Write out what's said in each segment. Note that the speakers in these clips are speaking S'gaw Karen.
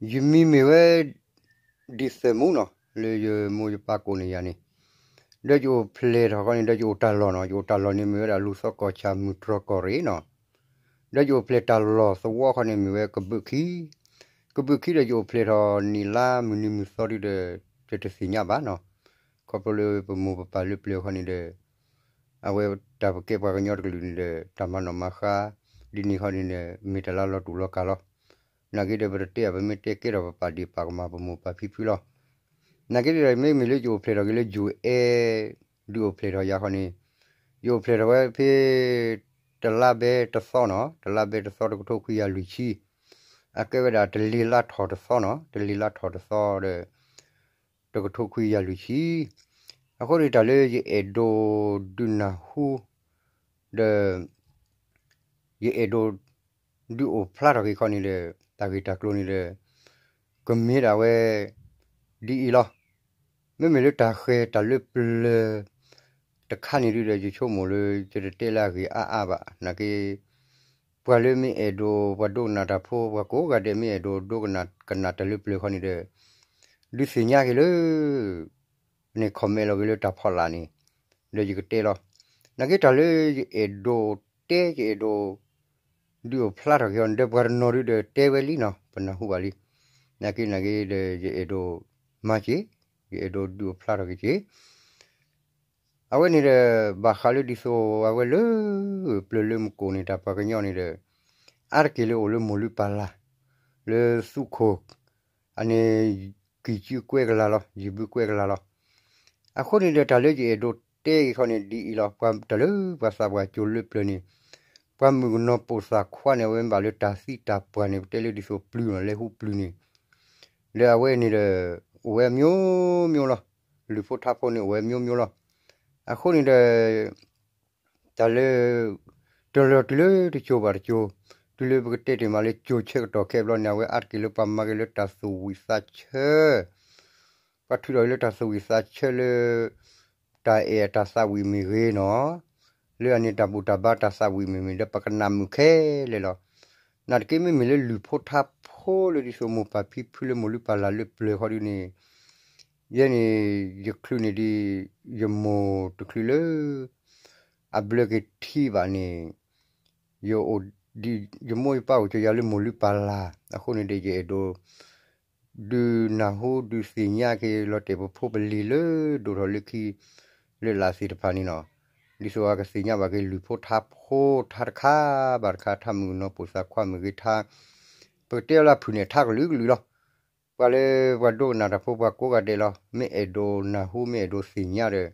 ယမံၤမ့ၢ်ဝဲ ဒ်သဲးမူနီၤ, လၢယမိၢ်ယပၢ်ကိးန့ၢ်ယၤန့ၣ်, ဒီးယအိၣ်ဖျဲၣ်ထီၣ်ခီန့ၣ် ဒီးယအိၣ်တၢ်လီၢ်နီၤ, ယအိၣ်တၢ်လီၢ်န့ၣ် မ့ၢ်ဝဲဒၣ်လူၤသီကီၢ်ဆၣ်မုၢ်တြီၢ်ကီၢ်ရ့ၣ်နီၤ, ဒီးယအိၣ်ဖျဲၣ်တၢ်လီၢ်သဝီခီန့ၣ် မ့ၢ်ဝဲကဘုးခံ, ကဘုးခံဒီးယအိၣ်ဖျဲၣ်ထီၣ်နံၣ်လါမုၢ်နံၤမုၢ်သီဒုဒီး ယတသ့ၣ်ညါဘၣ်နီၤ, ခီဖျိလၢပမိၢ်ပပၢ်လၢပျၢၤခီန့ၣ်ဒီး အဝဲတၢ်ပကဲပှၤကညီတကလုာ်န့ၣ်ဒီး တၢ်မၤနီၣ်မၤဃါ ဒ်န့ၣ်ခီန့ၣ်ဒီး မ့ၢ်တၢ်လၢလီၤတူာ်လီၤကာ်လီၤ. နာ်က့ဒီး ပတတဲအပမ့ၢ်တဲကဲထီၣ်ပပာ်ဒ့ၣ်ပာ်ကမၣ်ပမိၢ်ပၢ်ဖံဖုလီၤ. နာ်က့ဒီး မ့မ့ၢ်လၢယအိၣ်ဖျဲၣ်ထီၣ်က့ၤလၢယိၤအဲၣ် ဒုးအိၣ်ဖျဲၣ်ထီၣ်ယၤခီန့ၣ်, ယအိၣ်ဖျဲၣ်ထီၣ်ဝဲဖဲ တလါဘဲတသီနီၤ, တလါဘဲတသီတကထိခွံကယၤလွံၢ်ဆံ, အကဲဝဲဒၣ်တလ့ၤလါထီၣ်တသီနီၤ, တလ့ၤလါထီၣ်တသီဒီး တကထိခွံကယၤလွံၢ်ဆံ, အဃိန့ၣ်တၢ်လၢယအဲၣ်ဒိးဒုးနၢ်ဟူ ဒီး ယအဲၣ်ဒိး ဒုးအိၣ်ဖျါထီၣ်က့ၤခီန့ၣ်ဒီး တၢ်ဂ့ၢ်တၢ်ကျိၤန့ၣ်ဒီး ကမ့ၢ်ဒၣ်ဝဲ ဒ်အံၤလီၤ. မ့မ့ၢ်လၢတၢ်ဃဲၤတၢ်လၢပျၢၤ တခါန့ၣ်ဒုဒီး ယဆိကမိၣ်လၢ ယတတဲလၢအဂ့ၢ်အါအါဘၣ်. နာ်က့ ပှၤလၢမ့ၢ်အဲၣ်ဒိး ပှၤဒိကနၣ်တၢ်ဖိ ပှၤကိးဂၤဒဲးမ့ၢ်အဲၣ်ဒိးဒိကနၣ်ကနၣ်တၢ်လၢပျၢၤခီန့ၣ်ဒီး ဒုးသ့ၣ်ညါက့ၤလၢ န့ၣ် comment လီၤက့ၤလၢတၢ်ဖီလာ်န့ၣ် ဒီးယကတဲလီၤ. နာ်က့တၢ်လၢယအဲၣ်ဒိးတဲ ယအဲၣ်ဒိး ဒုးအိၣ်ဖျါထီၣ်က့ၤအီၤန့ၣ်ဒီး ပှၤတနီၤဒုဒီးတဲဝဲလံနီၤ, ပနၢ်ဟူဘၣ်လံ. နာ်က့နာ်က့ဒီး ယအဲၣ်ဒိးမၤက့ၤ, ယအဲၣ်ဒိးဒုးအိၣ်ဖျါထီၣ်က့ၤက့ၤ အဝဲန့ၣ်ဒီး ဘၣ်ဃးလၢဒ်သိးအဝဲလၢ ပျၢၤလၢမကိၣ်န့ၣ် တၢ်ပှၤကညီန့ၣ်ဒီး အါတက့ၢ်လၢအိၣ်လၢမိၢ်လုၢ်ပၢ်လၢ် လၢသူခိၣ် အန့ၣ် ကံၢ်စုကွဲကလၤလီၤ, ယံာ်ဘုကွဲကလၤလီၤ. အဃိန့ၣ်ဒီး တၢ်လၢယအဲၣ်ဒိးတဲက့ၤခီန့ၣ် ဒ်အံၤလီၤ. ပှၤတၢ်လၢပှၤသးပှၢ်ကၠိၤလၢပျၢၤန့ၣ် ပှၤမုၣ်ကနီၤပိာ်သၣ်ခွါန့ၣ် အဝဲမ့ၢ်ဘၣ်လၢတၢ်သံတၢ်ပှၢ်န့ၣ် ပတဲလၢဒ်သိးပျုၤနီၤ, လဲၤဟူပျုၤန့ၣ် ဒီးအဝဲန့ၣ်ဒီး အိၣ်ဝဲမျိုးမျိုးလီၤ. လုၢ်ဖိထါဖိန့ၣ် အိၣ်ဝဲမျိုးမျိုးလီၤ. အဃိန့ၣ်ဒီး တၢ်လၢ တလီၤတုၤလၢတကၠိၤဘၣ်တကၠိၤ, တုၤလၢပကတဲတ့ၢ်မးလၢကၠိၤဆၢကတီၢ်ခဲဘျီန့ၣ် အဝဲအါတက့ၢ်လၢပှၤမၤက့ၤလၢတၢ်သူၣ်ဝံၣ်သးဆၢ, ပှၤထုးထီၣ်က့ၤလၢတၢ်သူၣ်ဝံၣ်သးဆၢလၢ တၢ်အဲၣ်တၢ်သးဝံၣ်မ့ၢ်ဂ့ၤနီၤ, လၢအန့ၣ်တၢ်ဘူၣ်တၢ်ဘါတၢ်သးဝံၣ်မ့ၢ်ဂ့ၤဒီး ပကနၣ်မုာ်ခဲလၢာ်လီၤ. နာ်သက့ မ့မ့ၢ်လၢလုၢ်ဖိထါဖိလၢဒ်သိးမိၢ်ပၢ်ဖံဖုလၢမိၢ်လုၢ်ပၢ်လၢ်လၢပျၢၤခီဒုန့ၣ် ယဲန့ၣ် ယချုးန့ၢ်ဒံး ယမိၢ်တချုးလၢ အဘျၢက့ၤထံဘၣ်န့ၣ် ယအိၣ်ဒံး ယမိၢ်ယပၢ်အိၣ်ကၢယၤလၢမိၢ်လုၢ်ပၢ်လၢ်, အဃိန့ၣ်ဒီး ယအဲၣ်ဒိး ဒုးနၢ်ဟူဒုးသ့ၣ်ညါက့ၤလီၤတဲာ် ပဖိပလံၤလၢဒိၣ်ထီၣ်လၢခံ လၢလာ်သ့ၣ်တဖၣ်န့ၣ်လီၤ. ဒ်သိးအကသ့ၣ်ညါဘၣ်က့ၤလုၢ်ဖိထါဖိထါတခါဘၣ်တခါ ထါမုၣ်ကနီၤပိာ်သၣ်ခွါမ့ၢ်ဂ့ၤထါ ပကတဲအီၤလၢအဖုၣ်န့ၣ်ထါကလုာ်ကလုာ်လီၤ. ပှၤလၢပှၤဒိကနၣ်တၢ်ဖိပှၤကိးဂၤဒဲးလီၤ. မ့ၢ်အဲၣ်ဒိးနၢ်ဟူ မ့ၢ်အဲၣ်ဒိးသ့ၣ်ညါဒီး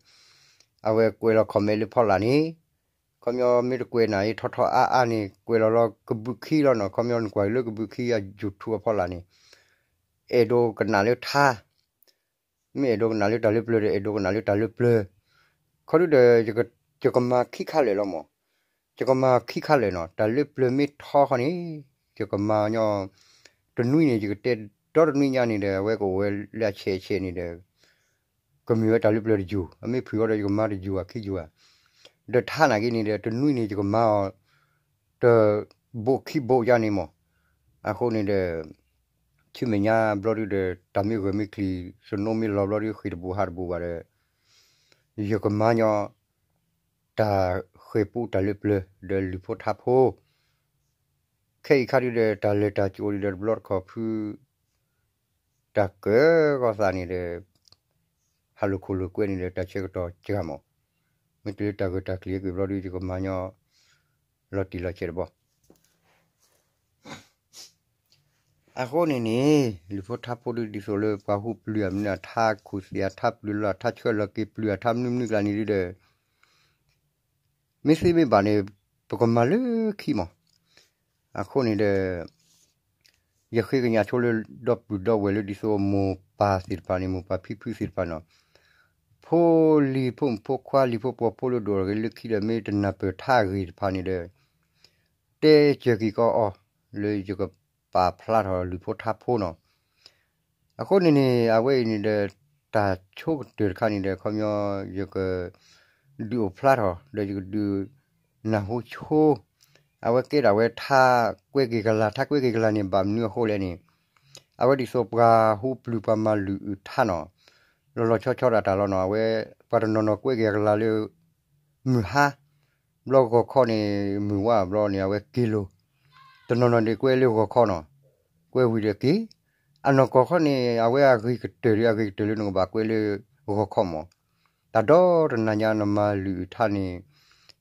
အဝဲကွဲးလီၤ comment လၢဖီလာ်န့ၣ်, ခီပညီမ့ၢ်တကွဲးနၤအံၤထီထီအါအါန့ၣ် ကွဲးလီၤလီၤကဘုးခံလီၤနီၤ. ခီပညီနကွၢ်လၢကဘုးခံအ YouTube အဖီလာ်န့ၣ် အဲၣ်ဒိးကနၣ်လၢထါ မ့ၢ်အဲၣ်ဒိးကနၣ်လၢတၢ်လၢပျၢၤဒီး အဲၣ်ဒိးကနၣ်လၢတၢ်လၢပျၢၤ, ခီဒုဒီး ယကမၤခံခါလၢာ်လီၤမး, ယကမၤခံခါလၢာ်နီၤ. တၢ်လၢပျၢၤမ့ၢ်ထီခီန့ၣ် ယကမၤညီ တနွံန့ၣ် ယကတဲဒီတနွံညါန့ၣ်ဒီး အဝဲကအိၣ်ဝဲလၢအဆဲးဆဲးန့ၣ်ဒီး ကမ့ၢ်ဝဲတၢ်လၢပျၢၤတယိာ်, အမ့ၢ်ဖုၣ်အီၤဒီး ယကမၤတယိာ်ဧါခံယိာ်ဧါ, ဒီးထါနာ်က့န့ၣ်ဒီး တနွံန့ၣ် ယကမၤအီၤ တဘိးခံဘိးယါန့ၣ်မး, အဃိန့ၣ်ဒီး ဆူမဲာ်ညါဘျီဒုဒီး တၢ်မ့ၢ်ဂၢၢ်မ့ၢ်ကျံၤ စနိမ့ၢ်လီၤဘျီဒု ဃ့ၢ်တဘူးဟးတဘူးဘၣ်ဒီး ယကမၤညီ တၢ်ဃ့ၢ်ပူတၢ်လၢပျၢၤ ဒီးလုၢ်ဖိထါဖိ ခဲအံၤခါဒုဒီး တၢ်လဲၤတၢ်ကီဒုဒီး တဘျီတခီၣ်ဖု တၢ်ကၢၤဂီၤသးန့ၣ်ဒီး ဟးလိာ်ခိၣ်လိာ်ကွဲန့ၣ်ဒီး တၢ်ဆၢကတီၢ်စှၤမး, မ့ၢ်တုၤလၢတၢ်ဂၢၢ်တၢ်ကျၢၤအက့ၤဘျီဒု ယကမၤညီ လီၤတံၢ်လီၤဆဲးတဘျီ အဃိန့ၣ်န့ၣ် လုၢ်ဖိထါဖိဒု ဒ်သိးလၢပှၤဟူပျုၤအမနုၤ အထါခူၣ်သ့ၣ် အထါပျုၤလီၤ အထါဆှၢလီၤက့ၤပျုၤ အထါမနုၤမနုၤကျါန့ၣ်ဒုဒီး မ့ၢ်သ့မ့ၢ်ဘၣ်န့ၣ် ပကမၤလၢခံမး, အဃိန့ၣ်ဒီး ယဃ့ကညးဆိလၢဒီပုၢ်ဒီဝဲၢ်လၢဒ်သိးမိၢ်ပၢ်သ့ၣ်တဖၣ်န့ၣ် မိၢ်ပၢ်ဖံဖုသ့ၣ်တဖၣ်န့ၣ် ဖိလံၤဖိမုၣ်ဖိခွါလံၤဖိပှီၤဖိလၢဒိၣ်ထီၣ်က့ၤလၢခံဒီး မ့ၢ်တနၢ်ပၢၢ်ထါအဂ့ၢ်တဖၣ်န့ၣ်ဒီး တဲစၢၤက့ၤကီးအီၤ လၢယကပာ်ဖျါထီၣ်လုၢ်ဖိထါဖိနီၤ. အဃိန့ၣ်န့ၣ် အဝဲအံၤန့ၣ်ဒီး တၢ်ဆိကတၢၢ်တခါန့ၣ်ဒီး ခီပညီ ယကဒုးအိၣ်ဖျါထီၣ် ဒီးယကဒုးနၢ်ဟူဆိ အဝဲကဲဒၣ်ဝဲထါကွဲက့ၤကလၤ ထါကွဲက့ၤကလၤန့ၣ် ဘၣ်မနုၤအဃိလဲၣ်န့ၣ် အဝဲဒ်သိးပှၤဟူပျုၤပှၤမၤလုၢ်အုးထါနီၤ, လီၤလီၤဆီဆီဒၣ်တၢ်လီၤနီၤ, အဝဲပှၤတနီၤနီၤကွဲက့ၤအကလၤလၢ မုၢ်ဟါ, ဘျီဂီၤခီန့ၣ် မုၢ်ဝါဘျီန့ၣ် အဝဲက့ၤလိၤ, တနီၤနီၤဒ်ကွဲလၢဂီၤခီနီၤ, ကွဲဝံၤဒီးက့ၤ, အနီၢ်ကီၢ်ခီန့ၣ် အဝဲအဂ့ၤကတၢၢ်ဒီး အဂ့ၤကတၢၢ်လၢနကဘၣ်ကွဲလၢဂီၤခီမး, တၢ်ဒီတနၤညါနမၤလုၢ်အုးထါန့ၣ်,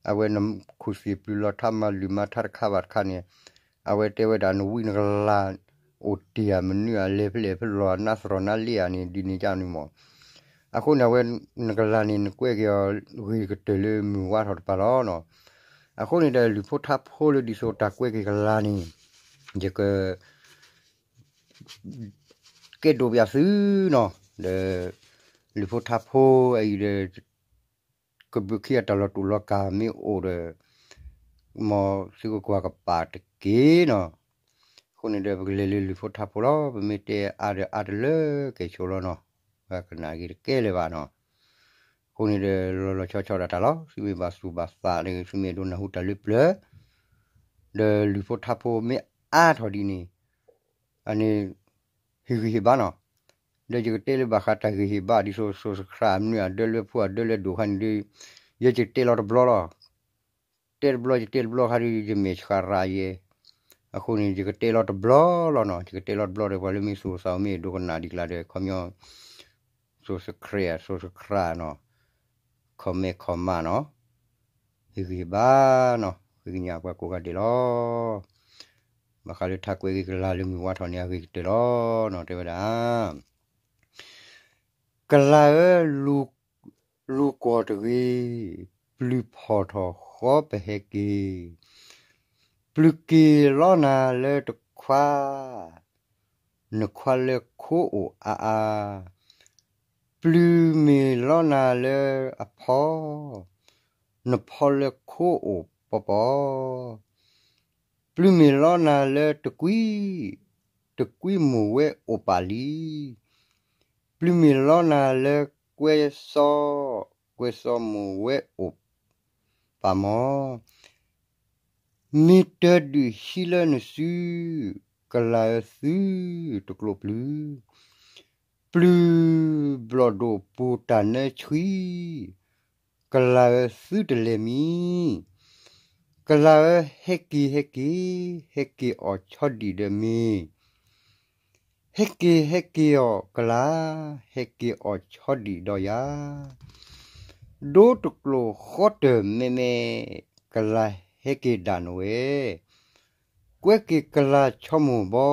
အဝဲနခူၣ်သ့ၣ်ပျုၤလီၤထါမၤလုၢ်မၤထါတခါဘၣ်တခါန့ၣ်, အဝဲတဲဝဲဒၣ်နဝံနကလၤ အိၣ်တ့ၢ်ဧါမနုၤဧါ လဲၤဖဲလဲၣ်ဖဲလဲၣ် နါသရီၣ်နါလ့ဧါန့ၣ် ဒ်န့ၣ်ကန့ၣ်မး, အဃိန့ၣ် အဝဲနကလၤန့ၣ် နကွဲက့ၤအီၤဂ့ၤကတၢၢ်လၢမုၢ်ဝါထီၣ်တပၤလီၤနီၤ, အဃိန့ၣ်ဒီးလုၢ်ဖိထါဖိလၢဒ်သိးတၢ်ကွဲက့ၤကလၤန့ၣ်, ယက ကဲဒိးပၠးသုနီၤ, ဒီး လုၢ်ဖိထါဖိအံၤဒီး ကဘုးခံအတၢ်လီၤတူာ်လီၤကာ်မ့ၢ်အိၣ်ဒီး မ်သုကကွၢ်ကပာ်တက့ၢ်နီၤ, အဃိန့ၣ်ဒီး ပကလဲၤလၢလုၢ်ဖိထါဖိလီၤ, ပမ့ၢ်တဲအါဒီးအါတလၢကဲဆိလီၤနီၤ, ပကနၣ်က့ၤတကဲလၢၤဘၣ်နီၤ, အဃိန့ၣ်ဒီး လီၤလီၤဆီဆီဒၣ်တၢ်လီၤ, သုမ့ၢ်ဘၣ်သူၣ်ဘၣ်သးန့ၣ် သုမ့ၢ်ဒိးနၢ်ဟူတၢ်လၢပျၢၤ ဒီးလုၢ်ဖိထါဖိမ့ၢ်အါထီၣ်ဒ်န့ၣ်, အန့ၣ် ဟ့ၣ်ဂံၢ်ဟ့ၣ်ဘါနီၤ, ဒီးယကတဲလၢဘၣ်ဃးတၢ်ဂံၢ်ဟ့ၣ်ဘါ ဒ်သိး subscribe မနုၤအဒၢလၢဖိအဒၢလၢဒိၣ်ခါန့ၣ်ဒီး, ယကတဲလီၤတဘျီလီၤ, တဲတဘျီယတဲတဘျီခါဒီး ယမဲာ်ဆှးရၤယဲ, အဃိန့ၣ် ယကတဲလီၤတဘျီလီၤနီၤ, ယကတဲလီၤတဘျီဒီး ပှၤလၢမ့ၢ်သူၣ်အိၣ်သးအိၣ်မ့ၢ်ဒိကနၣ်ဒံးကျါဒီး ခီပညီ subscribe subscribe နီၤ, comment comment နီၤ, ဟ့ၣ်ဂံၢ်ဟ့ၣ်ဘါနီၤ, ဃ့ကညးပှၤကိးဂၤဒဲးလီၤ, ဘၣ်ဃးလၢထါကွဲက့ၤကလၤလၢမုၢ်ဝါထီၣ်န့ၣ် အဂ့ၤကတၢၢ်လီၤနီၤ, တဲဝဲဒၣ် ကလၤဧၢ, လူၤကွီၢ်တဂ့ၤ, ပျုၤဖီၣ်ထီၣ်ဃီပဟဲက့ၤ, ပျုၤက့ၤလီနၤလၢတခွါ, နခွါလၢခိအိၣ်အါအါ, ပျုၤမ့ၢ်လီနၤလၢအဖီ, နဖီလၢခိအိၣ်ပီပီ, ပျုၤမ့ၢ်လီနၤလၢတကွံ, တကွံမိၢ်ဝဲအိၣ်ပာ်လံ, ပျုၤမ့ၢ်လီနၤလၢကွဲစီ, ကွဲစီမိၢ်ဝဲအိၣ်ပာ်မီၤ, မ့ၢ်တၢ်ဒုးဟံးလၢနစု, ကလၤဧၢသုတကျိၣ်ပျုၤ, ပျုၤဘျီၣ်ဒိၣ်ပူၤတၢ်နၢဆှံ, ကလၤဧၢသုတလဲၤမံၤ, ကလၤဧၢဟဲက့ၤဟဲက့ၤ, ဟဲက့ၤအီၣ်ဆီဒံၣ်ဒီးမ့ၤ, ဟဲက့ၤဟဲက့ၤအီၣ်ကလၤ, ဟဲက့ၤအီၣ်ဆီဒံၣ်ဒီးယၤ, ဒိတကျိၣ်ဃီတၢၢ်မဲမဲ, ကလၤဟဲက့ၤဒၣ်နဝဲ, ကွဲက့ၤကလၤဆီမိၢ်ဘီ,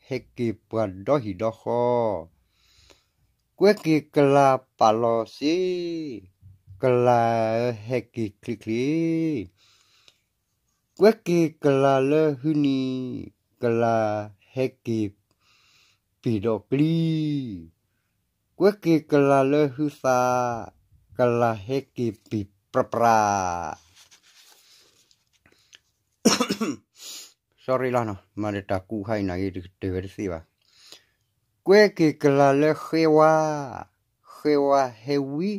ဟဲက့ၤပှၤဒီဟံၣ်ဒီဃီ, ကွဲက့ၤကလၤပာ်လီၤစ့, ကလၤဧၢဟဲက့ၤချ့ချ့, ကွဲက့ၤကလၤလၢဟုနံၤ, ကလၤဟဲက့ၤပံာ်ဒီးကျံ, ကွဲက့ၤကလၤလၢဟုသး, ကလၤဟဲက့ၤပံာ်ပြးပြး sorry လီၤ, မၤဒီးတၢ်ကူးခါအံၤနာ်က့ တကတၢၢ်ဝဲတသ့ဘၣ်. ကွဲက့ၤကလၤလၢဃဲဝါ, ဃဲဝါဟဲဝံ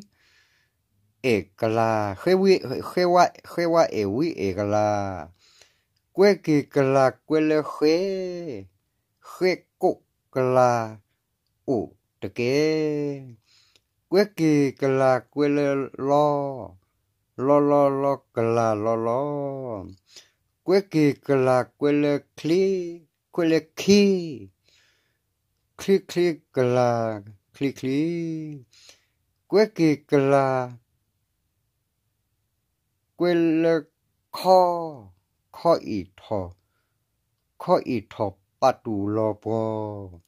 အဲၣ်ကလၤ, ဃဲဝံ, ဃဲဝါ, ဃဲဝါအဲၣ်ဝံအဲၣ်ကလၤ, ကွဲက့ၤကလၤကွဲလၢဃဲ, ဃဲကိးကလၤအိၣ်တကဲ, ကွဲက့ၤကလၤကွဲလၢလီ, လီလီလီကလၤလီလီ, ကွဲက့ၤကလၤကွဲလၢချ့, ကွဲလၢချ့, ချ့ချ့ကလၤချ့ချ့, ကွဲက့ၤကလၤကွဲလၢခီ, ခီအံၣ်ထီၣ်, ခီအံၣ်ထီၣ်ပာ်တူၢ်လီၤပှီၤ,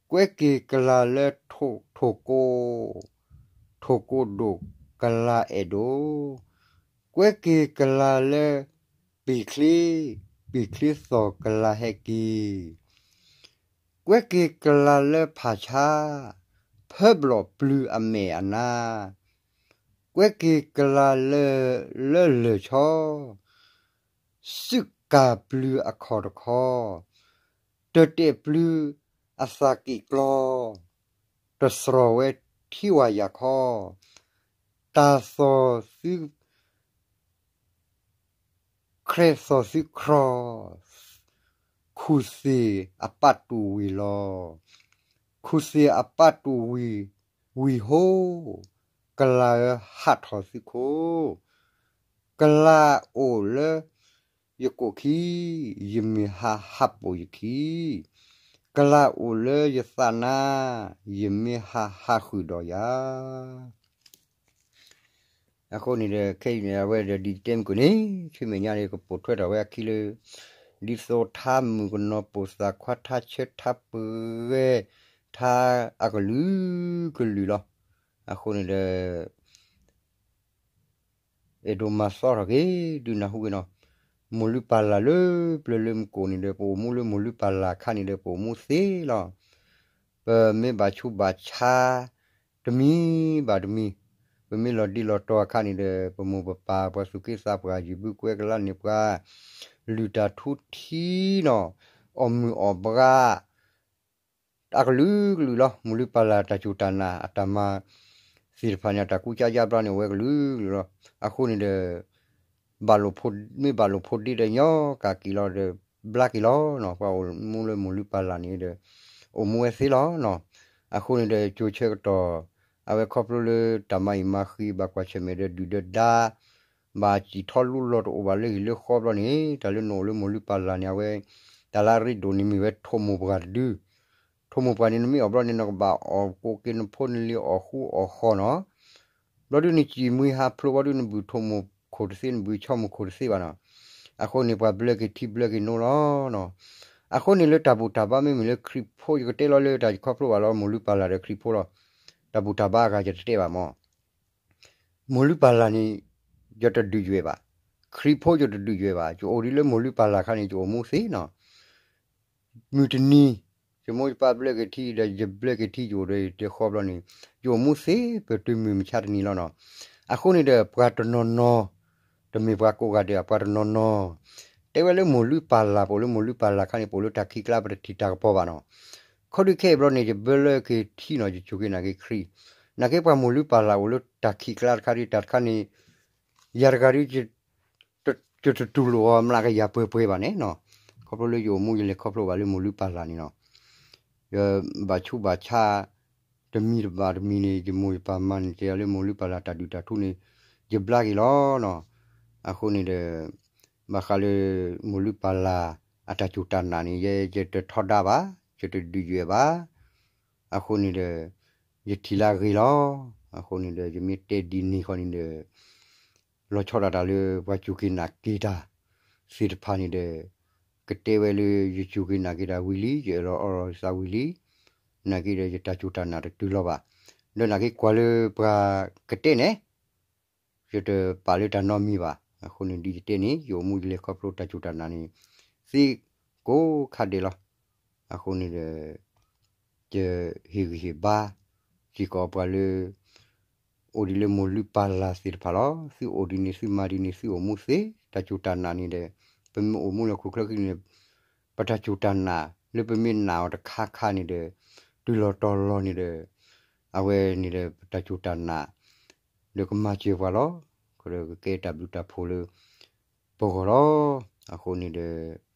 ကွဲက့ၤကလၤလၢထိၣ်ကိ, ထိၣ်ကိဒိၣ်ကလၤအဲၣ်ဒိၣ်, ကွဲက့ၤကလၤလၢပံာ်ချ့, ပံာ်ချ့သီၣ်ကလၤဟဲက့ၤ, ကွဲက့ၤကလၤလၢဖးဆါ, ဖၢဘျီၣ်ပျုၤအမဲာ်အနါ, ကွဲက့ၤကလၤလၢလၢၢ်ဆီ, စုကၢ်ပျုၤအခီၣ်တခီ, တၢၢ်တဲာ်ပျုၤအသးကံၢ်ကျီ, တသြီၣ်ဝဲထံဝါယာ်ခီ, တၢ်သီၣ်သု ခြဲသီၣ်သုခြီၣ်, ခူၣ်သ့ၣ်အပၣ်တူၢ်ဝံၤလီၤ. ခူၣ်သ့ၣ်အပၣ်တူၢ်ဝံၤ, ဝံၤဟိ, ကလၤဧၢဟးထီၣ်သုခိၣ်, ကလၤအိၣ်လၢယကိၣ်ခံ, ယမ့ၢ်ဟးဟးပိာ်ယခံ, ကလၤအိၣ်လၢယသးနါ, ယမ့ၢ်ဟးဟးဃုာ်ဒီးယၤ. အဃိန့ၣ်ဒီး ခဲအံၤန့ၣ် အဝဲဒီးဒ်ယတဲမုၢ်ကီၢ်န့ၣ် ဆူမဲာ်ညါန့ၣ် ကပိာ်ထွဲထီၣ်ဝဲအခံလၢ ဒ်သိးထါမုၣ်ကနီၤပိာ်သၣ်ခွါ ထါဆၢထါပှဲၤ ထါအကလုာ်ကလုာ်လီၤ. အဃိန့ၣ်ဒီး အဲၣ်ဒိးမၤသီထီၣ်က့ၤ ဒုးနၢ်ဟူက့ၤနီၤ, မိၢ်လုၢ်ပၢ်လၢ်လၢပျၢၤလၢမုၢ်ကိၣ်န့ၣ်ဒီး ပအိၣ်မူလၢမိၢ်လုၢ်ပၢ်လၢ်အခါန့ၣ်ဒီး ပအိၣ်မူသ့လီၤ. ပမ့ၢ်ဘၣ်ဆူးဘၣ်ဆါ တမံၤဘၣ်တမံၤ, ပမ့ၢ်လီၤဒ့လီၤတီၤအခါန့ၣ်ဒီး ပမိၢ်ပပၢ်ပှၤသူၣ်က့သးပှၢ် ယံၤဘုကွဲကလါန့ၣ် ပှၤလုၢ်တၢ်ထူထံနီၤ, အီၣ်မုၢ်အီၣ်ဘှါ အကလုာ်ကလုာ်လီၤ. မိၢ်လုၢ်ပၢ်လၢ်တၢ်စူၢ်တၢ်နာ်အတၢ်မၤသ့ၣ်တဖၣ်န့ၣ် အတၢ်ကူစါယါဘျါန့ၣ် အဝဲကလုာ်ကလုာ်လီၤ. အဃိန့ၣ်ဒီး ဘၣ်လိာ်ဖိ, မ့ၢ်ဘၣ်လိာ်ဖိဒ့ဒီး ညီကၢ်က့ၤလီၤဒီး ဘျါက့ၤလီၤနီၤ. ပှၤအိၣ်မူလၢမိၢ်လုၢ်ပၢ်လၢ်န့ၣ်ဒီး အိၣ်မူဝဲသ့လီၤနီၤ. အဃိန့ၣ်ဒီး ကၠိဆၢကတီၢ် အဝဲခီဖျိလၢတၢ်မၤအံၤမၤဃံ ဘၣ်ကွၢ်ဆၢၣ်မဲာ်ဒီးဒုၣ်ဒီးဒါ ဘၣ်စံၣ်ထီၣ်လူလီၤတအိၣ်ဘၣ်လၢဟံၣ်လၢဃီဘျီန့ၣ် တၢ်လၢနအိၣ်လၢမိၢ်လုၢ်ပၢ်လၢ်န့ၣ် အဝဲ တၢ်လၢအရ့ဒိၣ်န့ၣ်မ့ၢ်ဝဲထိၣ်မိၢ်ပှၢ်တဒု. ထိၣ်မိၢ်ပှၢ်န့ၣ် နမ့ၢ်အီၣ်ဘျီန့ၣ် နကဘၣ်အီၣ်ကိးက့ၤနဖိနလံၤအီၣ်ဃူအီၣ်ဃီနီၤ. ဘျီဒုးနစံၣ်မှံဟးဖျိးဘျီဒုး နဘုၣ်ထိၣ်မိၢ်ခိၣ်တသ့ နဘုၣ်ဆီမိၢ်ခိၣ်တသ့ဘၣ်နီၤ. အဃိန့ၣ် ပှၤဘျၢက့ၤထံဘျၢက့ၤနိလီၤနီၤ. အဃိန့ၣ်လၢတၢ်ဘူၣ်တၢ်ဘါမ့မ့ၢ်လၢခရံာ်ဖိ ယကတဲလီၤလၢတၢ်ခီဖျိဘၣ်လီၤ မိၢ်လုၢ်ပၢ်လၢ်ဒီးခရံာ်ဖိလီၤ. တၢ်ဘူၣ်တၢ်ဘါအဂၤယတတဲဘၣ်မၢ် မိၢ်လုၢ်ပၢ်လၢ်န့ၣ် ယတဒုးယွဲၣ်ဘၣ်, ခရံာ်ဖိယတဒုးယွဲၣ်ဘၣ်, ယအိၣ်ဒံးလၢမိၢ်လုၢ်ပၢ်လၢ်ခါန့ၣ် ယအိၣ်မူသ့နီၤ. မုၢ်တနံၤ ယမိၢ်ယပၢ်ဘျၢက့ၤထံဒီး ယဘျၢက့ၤထံယအိၣ်ဒီးယတဲဃီဘျီန့ၣ် ယအိၣ်မူသ့ ပတုၤမုၢ်မဆါတနံၤလီၤနီၤ. အဃိန့ၣ်ဒီး ပှၤတနီၤနီၤ တမ့ၢ်ပှၤကိးဂၤဒဲးဘၣ် ပှၤတနီၤနီၤ တဲဝဲလၢမိၢ်လုၢ်ပၢ်လၢ် ပအိၣ်လၢမိၢ်လုၢ်ပၢ်လၢ်ခါန့ၣ် ပအိၣ်လၢတၢ်ခံးကျါ ပတထံၣ်တၢ်ကပီၤဘၣ်နီၤ. ခီဒုးခဲအံၤဘျီန့ၣ် ယဘျၢက့ၤထံနီၤ ယစူၢ်က့ၤနာ်က့ၤခရံာ်, နာ်က့ပှၤမိၢ်လုၢ်ပၢ်လၢ်အိၣ်လၢတၢ်ခံးကျါတခါဒီး တၢ်တခါန့ၣ် ယၤတဂၤဒီး ယတတူၢ်လိာ်အီၤမျးကယၤပှဲၤပှဲၤဘၣ်န့ၣ်နီၤ. ခီဖျိလၢယအိၣ်မူယလဲၤခီဖျိဘၣ်လၢမိၢ်လုၢ်ပၢ်လၢ်န့ၣ်နီၤ. ယဘၣ်ဆူးဘၣ်ဆါ တမံၤတဘၣ်တမံၤန့ၣ် ယမိၢ်ယပၢ်မၤန့ၢ်က့ၤယၤလၢမိၢ်လုၢ်ပၢ်လၢ်တၢ်ဒုၣ်တၢ်ထူန့ၣ် ယဘျါက့ၤလီၤနီၤ. အဃိန့ၣ်ဒီး ဘၣ်ဃးလၢ မိၢ်လုၢ်ပၢ်လၢ်အတၢ်စူၢ်တၢ်နာ်န့ၣ် ယဲယတထီဒါဘၣ်, ယတဒုးယွဲၣ်ဘၣ်. အဃိန့ၣ်ဒီး ယထံၣ်လၢအဂ့ၤလီၤ. အဃိန့ၣ်ဒီး ယမ့ၢ်တဲဒ်န့ၣ်ဃီန့ၣ်ဒီး လီၤဆီဒၣ်တၢ်လၢပှၤစူၢ်က့ၤနာ်က့ၤတၢ်သ့ၣ်တဖၣ်န့ၣ်ဒီး ကတဲဝဲလၢယစူၢ်က့ၤနာ်က့ၤတၢ်ဝံၤလံ, ယအၢၣ်လီၤအီလီၤယသးဝံၤလံ, နာ်က့ဒီးယတၢ်စူၢ်တၢ်နာ်တတုၤလီၤဘၣ်. ဒီးနာ်က့ကွၢ်လၢပှၤကတဲန့ၣ် ယတပာ်လၢတၢ်နီတမံၤဘၣ်. အဃိန့ၣ်ဒ်ယတဲန့ၣ် ယအိၣ်မူယလဲၤခီဖျိတၢ်စူၢ်တၢ်နာ်န့ၣ် သ့ကိးခါဒဲးလီၤ. အဃိန့ၣ်ဒီး ယဟ့ၣ်ဂံၢ်ဟ့ၣ်ဘါ စ့ၢ်ကီးပှၤလၢ အိၣ်ဒံးလၢမိၢ်လုၢ်ပၢ်လၢ်သ့ၣ်တဖၣ်လီၤ. သုအိၣ်ဒံးန့ၣ် သုမၤဒံးန့ၣ် သုအိၣ်မူသ့ တၢ်စူၢ်တၢ်နာ်န့ၣ်ဒီး ပမ့ၢ်အိၣ်မူလၢဟီၣ်ခိၣ်ချၢခံန့ၣ် ပတၢ်စူၢ်တၢ်နာ် လၢပမ့ၢ်နာ်အီၤတခါခါန့ၣ်ဒီး တုၤလီၤတီၤလီၤန့ၣ်ဒီး အဝဲန့ၣ်ဒီး ပတၢ်စူၢ်တၢ်နာ် ဒီးကမၤစၢၤပှၤလီၤ. ဒီးကကဲတၢ်ဘျုးတၢ်ဖှိၣ်လၢပဂီၢ်လီၤ. အဃိန့ၣ်ဒီး